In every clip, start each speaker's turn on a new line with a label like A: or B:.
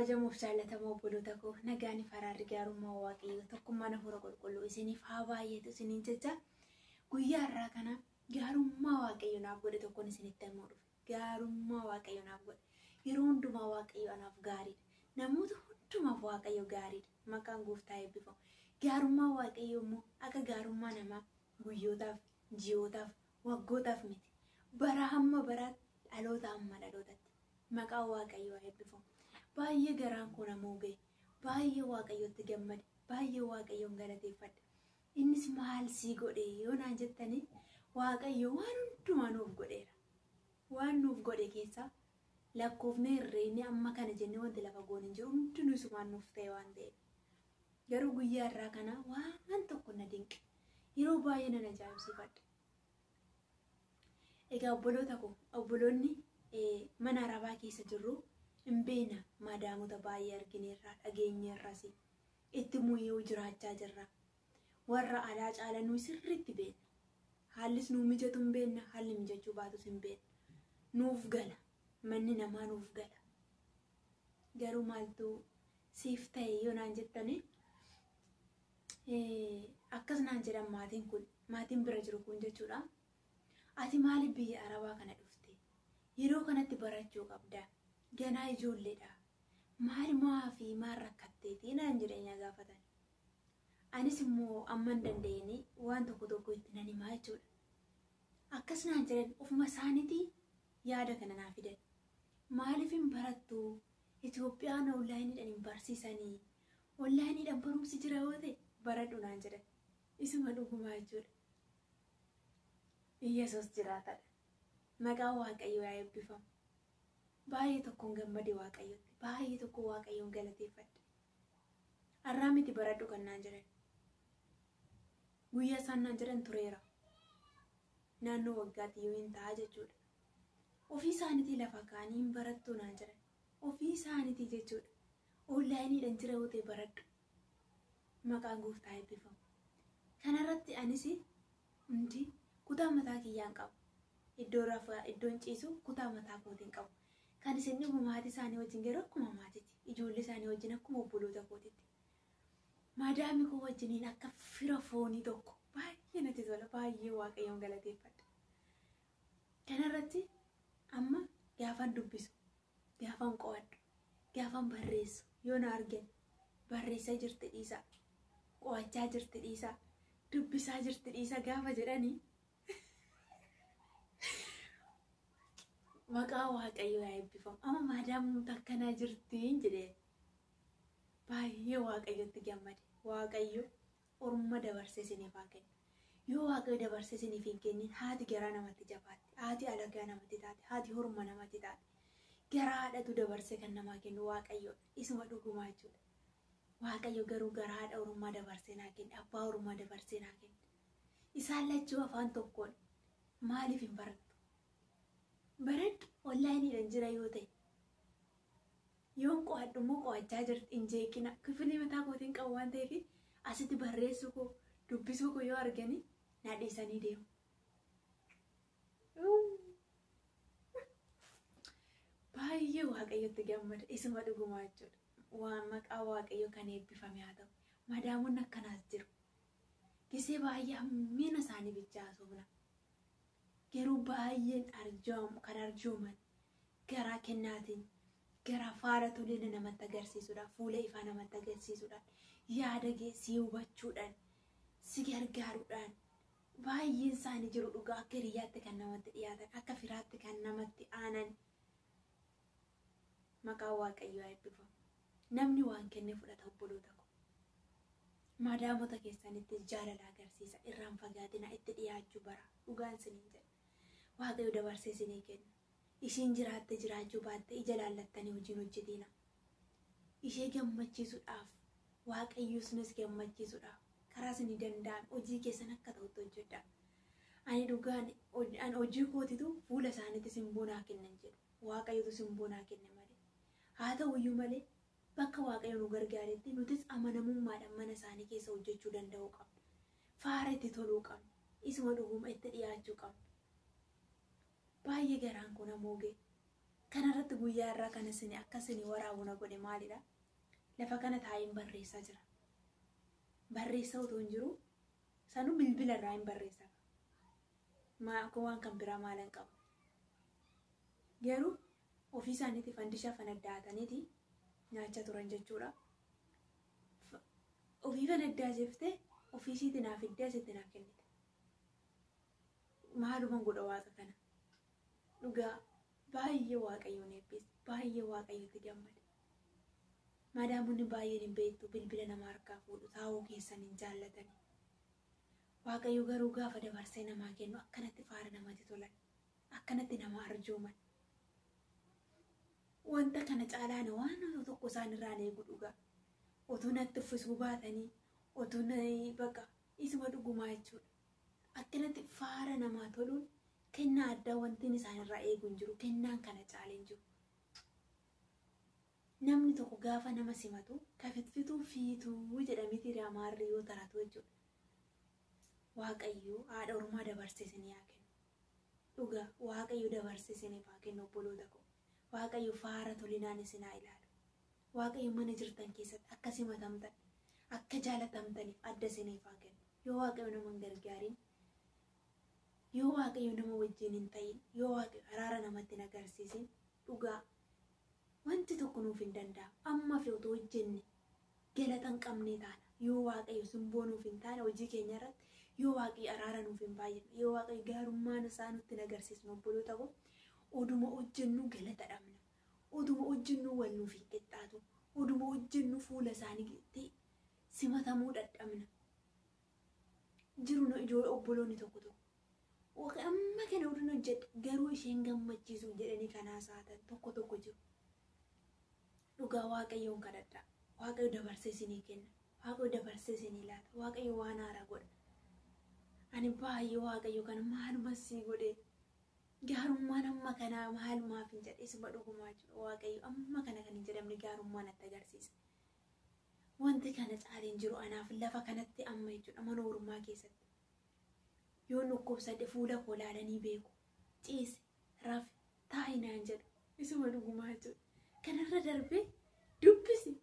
A: Kabajamuuf jaallatamoo obboloota koo nagaan faraarri gaarummaa Waaqayyoo tokkummaan hafuura qulqulluu isiniif haa baay'atu isiniin jecha guyyaa har'aa kana gaarummaa Waaqayyo naaf godhe tokkoon isinitti himuu dhufe. Gaarummaa Waaqayyo naaf godhe. Yeroo hundumaa Waaqayyo anaaf gaariidha. Namoota hundumaaf Waaqayyo gaariidha. Maqaan gooftaa eebbifamu. Gaarummaa Waaqayyo immoo akka gaarummaa namaa guyyootaaf, ji'ootaaf, waggootaaf miti. Bara hamma baraatti, dhaloota hamma dhalootatti. Maqaan Waaqayyoo haa eebbifamu. Baay'ee garaan koo na mooga'e. Baay'ee Waaqayyotti gammade. Baay'ee Waaqayyoon galateeffadhe. Innis maal sii godhe yoo naan jettanii Waaqayyo waan hundumaa nuuf godheera. Waan nuuf godhe keessaa lakkoofnee herreegnee amma kana jennee wanti lafa goone hin jiru hundinuu isumaan nuuf ta'e waan ta'eef. Garuu guyyaa irraa kana waan tokko na dinqe. Yeroo baay'ee nan ajaa'ibsiifadha. Egaa obboloota koo obboloonni mana arabaa keessa jirru hin beekna madaamota baay'ee argineerra dhageenyeerras itti muyyuu jiraachaa jirra. Warra alaa caala nuyi sirriitti beekna. Haallis nuu mijatu hin beekna, haalli mijachuu baatus hin beekna. Nuuf gala, manni namaa nuuf gala. Garuu maaltu siif ta'e yoo naan jettanii akkas naan jedhan maatiin kun maatiin bira jiru kun jechuudha. Ati maaliif biyya arabaa kana dhufte? Yeroo kanatti barachuu qabda. Ganaa ijoolleedha. Maal maafi maal rakkatteeti naan jireenya gaafatan. Anis immoo amman danda'een waan tokko tokko itti nan himaa jechuudha. Akkas naan jedhan ofuma isaaniitii yaada kana naa fidan. Maaliif hin barattu? Itoophiyaan onlaayiniidhaan hin barsiisanii. Onlaayiniidhaan barumsi jira yoo ta'e baradhu naan jedhan. Isuma dhugumaa jechuudha. Iyyasuus jiraatadha. Maqaan Waaqayyoo haa eebbifamu. Baay'ee tokkoon gammade Waaqayyotti. Baay'ee tokko Waaqayyoon galateeffadhe. Har'aa miti baradhu kan naan jedhan. Guyyaa isaan naan jedhan tureera. Naannoo waggaatti yoo hin ta'a jechuudha. Ofii isaaniitii lafa kaanii hin barattu naan jedhan. Ofii isaaniitii jechuudha. Onlaayiniidhaan jira yoo ta'e baradhu. Maqaan gooftaa eebbifamu. Kanarratti anis hundi kutaa mataa kiyyaan qabu. Iddoo rafaa iddoon ciisu kutaa mataa kootiin qabu. Kan isin dhibu maatii isaanii wajjin garuu akkuma maatiiti. Ijoollee isaanii wajjin akkuma obboloota kootitti. Maadaami koo wajjiniin akka fira foonii tokko baay'ee natti tola. Baay'ee Waaqayyoon galateeffadha. Kanarratti amma gaafan dubbisu, gaafan qo'adhu, gaafan barreessu yoo na argan barreessaa jirti dhiisaa, qo'achaa jirti dhiisaa, dubbisaa jirti dhiisaa gaafa jedhanii maqaa Waaqayyoo haa eebbifamu. Amma maadaamumti akkanaa jirtiin jedhee baay'ee Waaqayyotti gammade. Waaqayyo orma dabarsee isiniif haa kennu. Yoo Waaqayyo dabarsee isiniif hin kennin haati garaa namatti jabaatti, haati alagaa namatti taate, haati horma namatti taate. Garaa haadhatu dabarsee kan namaa kennu Waaqayyoodha. Isuma dhugumaa jechuudha. Waaqayyo garuu garaa haadha ormaa dabarsee naa kenne, abbaa ormaa dabarsee naa kenne. Isaan lachuu afaan tokkoon maaliif hin barattu? Baradhu onlaayiniidhaan jira yoo ta'e. Yoon qo'adhu immoo qo'achaa jirti hin jeeqina. Kifilii mataa kootiin qabu waan ta'eef asitti barreessuu koo dubbisuu koo yoo arganii na dhiisanii deemu. Baay'ee Waaqayyotti gammada. Isuma dhugumaa jechuudha. Waan maqaa Waaqayyo kan eebbifame haa ta'u. Madaamonni akkanaas jiru. Gisee baay'ee hammina isaanii bichaa haasofna. Garuu baay'een arjoomu kan arjooman garaa kennaatiin garaa faara tolina namatti agarsiisuudhaan fuula ifaa namatti agarsiisuudhaan yaada si hubachuudhaan si gargaaruudhaan baay'een isaanii jiru dhugaa akka hiriyaatti kan namatti dhiyaatan akka firaatti kan namatti aanan maqaan Waaqayyoo haa eebbifamu. Namni waan kenne fudhata obboloota koo. Madaamota keessanitti jaalala agarsiisa irraan fagaatina itti dhiyaachuu bara dhugaan isiniin jedha. Waaqayyo dabarsee isinii kenna. Ishiin jiraatte jiraachuu baatte ija laallattanii hojiin hojjetina. Ishee gammachiisuudhaaf Waaqayyo isinis gammachiisuudhaaf karaa isinii danda'ame hojii keessan akka ta'utti hojjedha. Ani dhugaan ani hojii kootitu fuula isaaniitti simboo naa kennan jedhu. Waaqayyotu simboo naa kenne malee. Haa ta'uyyuu malee bakka Waaqayyo nu gargaaretti nutis amanamummaadhaan mana isaanii keessa hojjechuu danda'uu qabna. Faara itti toluu qabna. Isuma dhuguma itti dhiyaachuu qabna. Baay'ee garaan koo na moogee. Kanarratti guyyaa irraa kan isin akka isin waraabu na godhe maalidha? Lafa kana taa'een barreessaa jira. Barreessaa otoo hin jiru sanuu bilbila irraa hin barreessa. Waan kan biraa maalan qabu. Garuu ofii isaaniitti fandishaa fanaddaataniiti nyaachaa turan jechuudha. Ofii fanaddaa jeftee ofii isiitti naaf fiddee asitti naaf kennite. Maaluman godha waaqa kana. Dhugaa baay'ee waaqayyoon eebbise. Baay'ee waaqayyotti gammade. Madaamonni baay'een hin beektu bilbila nama harkaa fuudhu taa'uu keessan hin jaallatani. Waaqayyo garuu gaafa dabarsee namaa kennu akkanatti faara namatti tolan. Akkanatti nama arjooman. Wanta kana caalaan waan tokko isaan irraan eegu dhugaa. Otoo natti uffisuu baatanii otoo baqa isuma dhugumaa jechuudha. Akkanatti faara namaa toluun kennaa addaa wanti isaan irraa eegu hin jiru. Kennaan kana caalee hin jiru. Namni tokko gaafa nama simatu kafitfituu fiituu jedhamiti amaarri yoo taratu jechuudha. Waaqayyo haadha ormaa dabarsee isinii haa kennu. Dhugaa waaqayyo dabarsee isiniif haa kennu obboloota koo. Waaqayyo faara tolinaan isin haa ilaalu. Waaqayyo mana jirtan keessatti akka simatamtan, akka jaalatamtaniif adda isiniif haa kennu. Yoo waaqayyo nama hin gargaarin, yoo waaqayyo nama wajjin hin ta'in, yoo waaqayyo araara namatti hin agarsiisin, dhugaa wanti tokko nuuf hin danda'amu. Amma fi otoo hojjenne galata hin qabne taana. Yoo waaqayyo simboo nuuf hin taane hojii keenya irratti, yoo waaqayyo araara nuuf hin baay'inne, yoo waaqayyo gaarummaan isaa nutti hin agarsiisne obboloota koo, oduma hojjennu galata dhabna. Oduma hojjennu wal nuuf hin qixxaatu. Oduma hojjennu fuula isaaniitti simatamuu dadhabna. Jiru ijoollee obboloonni tokko tokko. Amma kana oduu hojjedhe garuu isheen gammachiisuuf jedhanii kanaa saatan tokko tokko jiru. Dhugaa waaqayyoon kadhadha. Waaqayyo dabarsee isinii kenna. Waaqayyo dabarsee isinii laata. Waaqayyo waan haaraa godha. Ani baay'ee waaqayyo kana maaluma sii godhee gaarummaan amma kanaa maalumaaf hin jedhe isuma dhugumaa jiru. Waaqayyo amma kana kan hin jedhamne gaarummaa natti agarsiisa. Wanti kana caaleen jiru anaaf lafa kanatti amma jechuudha mana ormaa keessatti. Yoo dhukkubsadhe fuula koo laalanii beeku. Ciise, rafe, taa'i naan jedhu. Isuma dhugumaa jechuudha. Kanarra darbee dubbisi.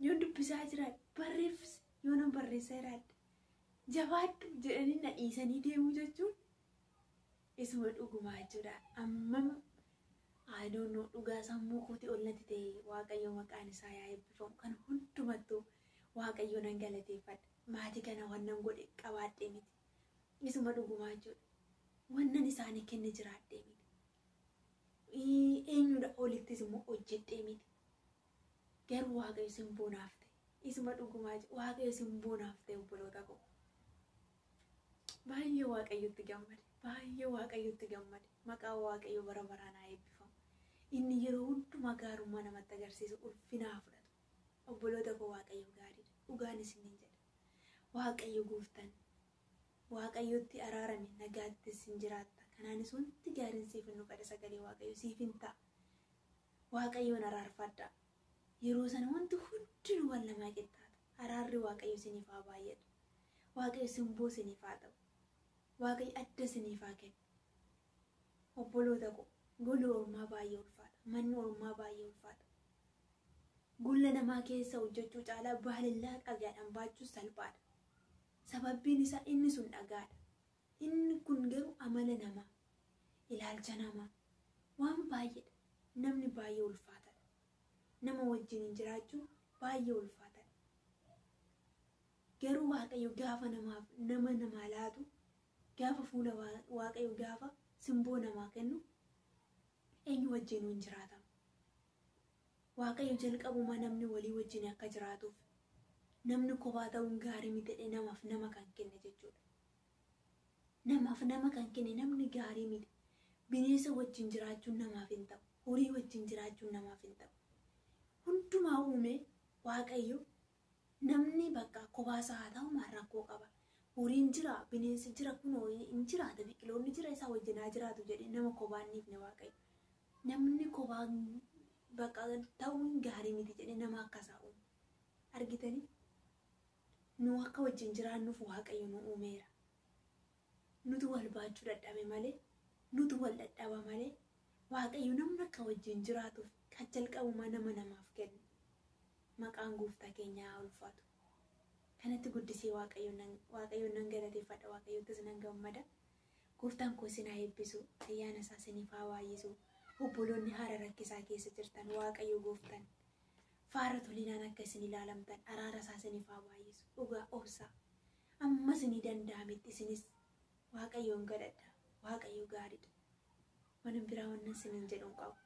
A: Yoo dubbisaa jiraadhe barreeffisi. Yoo nan barreessaa jiraadhe jabaadhu jedhanii na dhiisanii deemuu jechuun isuma dhugumaa jechuudha. Ammam I don't know dhugaa sammuu kootii ol natti ta'e waaqayyo maqaan isaa yaa eebbifamu. Kan hundumattuu waaqayyo nan galateeffadha. Maatii kana wannan godhe qabaadhee miti. Isuma dhugumaa jechuudha. Wannan isaanii kenne jiraadhee miti. Eenyudha olittis immoo hojjedhee miti. Garuu waaqayyo simboo naaf ta'e. Isuma dhugumaa jechuudha. Waaqayyo simboo naaf ta'e obboloota koo. Baay'ee waaqayyotti gammade. Baay'ee waaqayyotti gammade. Maqaan waaqayyo bara baraan haa eebbifamu. Inni yeroo hundumaa gaarummaa namatti agarsiisu ulfinaa fudhatu. Obboloota koo waaqayyo gaariidha. Dhugaan isiniin jedha. Waaqayyo gooftaan waaqayyotti araarame nagaatti sin jiraatta. Kanaanis wanti gaariin siif hin dhufadha sagalee waaqayyo siif hin ta'a. Waaqayyoon araarfadha. Yeroo sana wanti hundinuu wal namaa qixxaata. Araarri waaqayyo isiniif haa baay'atu. Waaqayyo simboo isiniif haa ta'u. Waaqayyo adda isiniif haa kennu. Obboloota koo golli ormaa baay'ee ulfaata. Manni ormaa baay'ee ulfaata. Golla namaa keessa hojjechuu caalaa baalillaa dhagaadhaan baachuun salphaadha. Sababbiin isaa inni sun dhagaadha. Inni kun garuu amala namaa, ilaalcha namaa, waan baay'eedha. Namni baay'ee ulfaataadha. Nama wajjin jiraachuun baay'ee ulfaataadha. Garuu waaqayyo gaafa namaaf nama namaa laatu, gaafa fuula waaqayyo gaafa simboo namaa kennu eenyu wajjin hin jiraatamu. Waaqayyo jalqabumaa namni walii wajjin akka jiraatuuf namni kophaa ta'uun gaarii miti jedhee namaaf nama kan kenne jechuudha. Namaaf nama kan kenne namni gaarii miti. Bineensa wajjin jiraachuun namaaf hin ta'u. Horii wajjin jiraachuun namaaf hin ta'u. Hundumaa uume waaqayyo namni bakka kophaasaa haa ta'u maal rakkoo qaba. Horiin jira, bineensi jira, kunoo hin jiraata, biqiloonni jira, isaa wajjin haa jiraatu jedhee nama kophaa hin dhiifne waaqayyo. Namni kophaa bakka ta'uun gaarii miti jedhee nama akkasaa uume. Argitanii? Nu akka wajjin jiraannuuf waaqayyo nu uumeera. Nutu wal baachuu dadhabe malee, nutu wal dadhaba malee, Waaqayyo namni akka wajjin jiraatuuf kan jalqabumaa nama namaaf kennu. Maqaan gooftaa keenyaa haa ulfaatu. Kanatti guddisee Waaqayyoon nan galateeffadha. Waaqayyoottis nan gammada. Gooftaan koo isin haa eebbisu. Ayyaana isaa isiniif haa baay'isu. Obboloonni haala rakkisaa keessa jirtan, Waaqayyo gooftaan faara tolinaan akka isin ilaalamtan araara isaa isiniif haa baay'isu. Dhugaa obsaa. Amma isinii danda'ametti isinis Waaqayyoon kadhadha. Waaqayyo gaariidha. Waan biraa wannan isiniin jedhu hin qabu.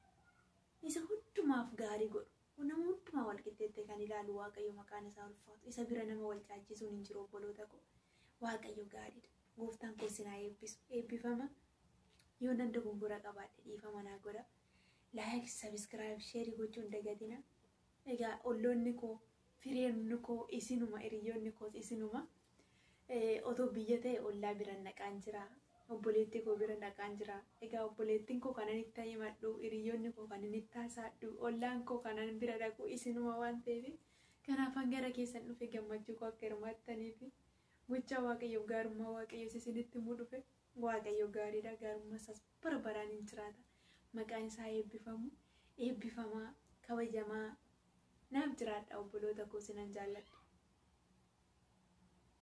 A: Isa hundumaaf gaarii godhu. Nama hundumaa wal qixxeettee kan ilaalu Waaqayyo maqaan isaa ulfaatu. Isa bira nama wal caalchisuun hin jiru, obboloota koo. Waaqayyo gaariidha. Gooftaan koo isin haa eebbisu. Eebbifama. Yoo nan dogongora qabaadhe dhiifama naa godha. Like, subscribe, share gochuu hin dagatina. Egaa olloonni koo, fireonni koo isinuma, hiriyoonni koos isinuma. Otoo biyya ta'e ollaa bira naqaan jira. Obboleettii koo bira naqaan jira. Egaa obboleettiin koo kanan itti himadhu, hiriyoonni koo kanan itti haasa'adhu, ollaan koo kanan bira dhaqu isinuma waan ta'eef, kanaafan gara keessan dhufe gammachuu koo akka hirmaattaniif, gochaa Waaqayyoof gaarummaa Waaqayyoos isinitti himuu dhufe. Waaqayyo gaariidha. Gaarummaa isaas bara baraan hin jiraata. Maqaan isaa eebbifamu. Eebbifamaa, kabajamaa. Naaf jiraadha, obboloota koo, sinan jaalladha.